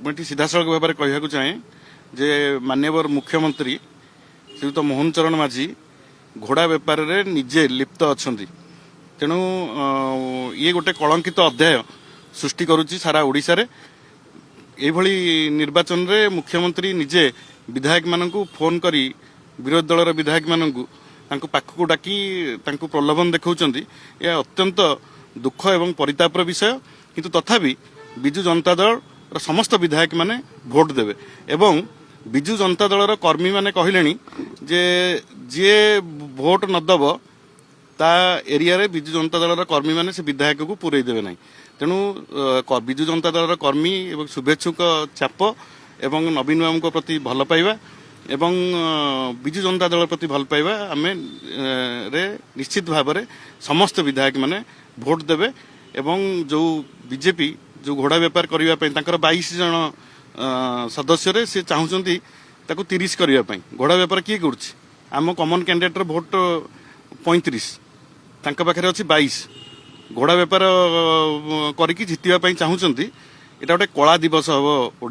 ମୁଁ ଏଠି ସିଧାସଳଖ ଭାବରେ କହିବାକୁ ଚାହେଁ ଯେ ମାନ୍ୟବର ମୁଖ୍ୟମନ୍ତ୍ରୀ ଶ୍ରୀଯୁକ୍ତ ମୋହନ ଚରଣ ମାଝୀ ଘୋଡ଼ା ବେପାରରେ ନିଜେ ଲିପ୍ତ ଅଛନ୍ତି। ତେଣୁ ଇଏ ଗୋଟେ କଳଙ୍କିତ ଅଧ୍ୟାୟ ସୃଷ୍ଟି କରୁଛି ସାରା ଓଡ଼ିଶାରେ। ଏଇଭଳି ନିର୍ବାଚନରେ ମୁଖ୍ୟମନ୍ତ୍ରୀ ନିଜେ ବିଧାୟକମାନଙ୍କୁ ଫୋନ୍ କରି, ବିରୋଧୀ ଦଳର ବିଧାୟକମାନଙ୍କୁ ତାଙ୍କୁ ପାଖକୁ ଡାକି ତାଙ୍କୁ ପ୍ରଲୋଭନ ଦେଖାଉଛନ୍ତି, ଏହା ଅତ୍ୟନ୍ତ ଦୁଃଖ ଏବଂ ପରିତାପର ବିଷୟ। କିନ୍ତୁ ତଥାପି ବିଜୁ ଜନତା ଦଳର ସମସ୍ତ ବିଧାୟକମାନେ ଭୋଟ ଦେବେ ଏବଂ ବିଜୁ ଜନତା ଦଳର କର୍ମୀମାନେ କହିଲେଣି ଯେ ଯିଏ ଭୋଟ ନ ଦେବ, ତା ଏରିଆରେ ବିଜୁ ଜନତା ଦଳର କର୍ମୀମାନେ ସେ ବିଧାୟକକୁ ପୁରେଇ ଦେବେ ନାହିଁ। ତେଣୁ ବିଜୁ ଜନତା ଦଳର କର୍ମୀ ଏବଂ ଶୁଭେଚ୍ଛୁଙ୍କ ଚାପ ଏବଂ ନବୀନ ବାବୁଙ୍କ ପ୍ରତି ଭଲ ପାଇବା ଏବଂ ବିଜୁ ଜନତା ଦଳ ପ୍ରତି ଭଲ ପାଇବା ଆମେ ରେ ନିଶ୍ଚିତ ଭାବରେ ସମସ୍ତ ବିଧାୟକମାନେ ଭୋଟ ଦେବେ। ଏବଂ ଯୋଉ ବିଜେପି ଯୋଉ ଘୋଡ଼ା ବେପାର କରିବା ପାଇଁ ତାଙ୍କର 22 ଜଣ ସଦସ୍ୟରେ ସେ ଚାହୁଁଛନ୍ତି ତାକୁ 30 କରିବା ପାଇଁ। ଘୋଡ଼ା ବେପାର କିଏ କରୁଛି? ଆମ କମନ୍ କ୍ୟାଣ୍ଡିଡେଟ୍ର ଭୋଟ 35, ତାଙ୍କ ପାଖରେ ଅଛି 22। ଘୋଡ଼ା ବେପାର କରିକି ଜିତିବା ପାଇଁ ଚାହୁଁଛନ୍ତି। ଏଇଟା ଗୋଟେ କଳା ଦିବସ ହବ।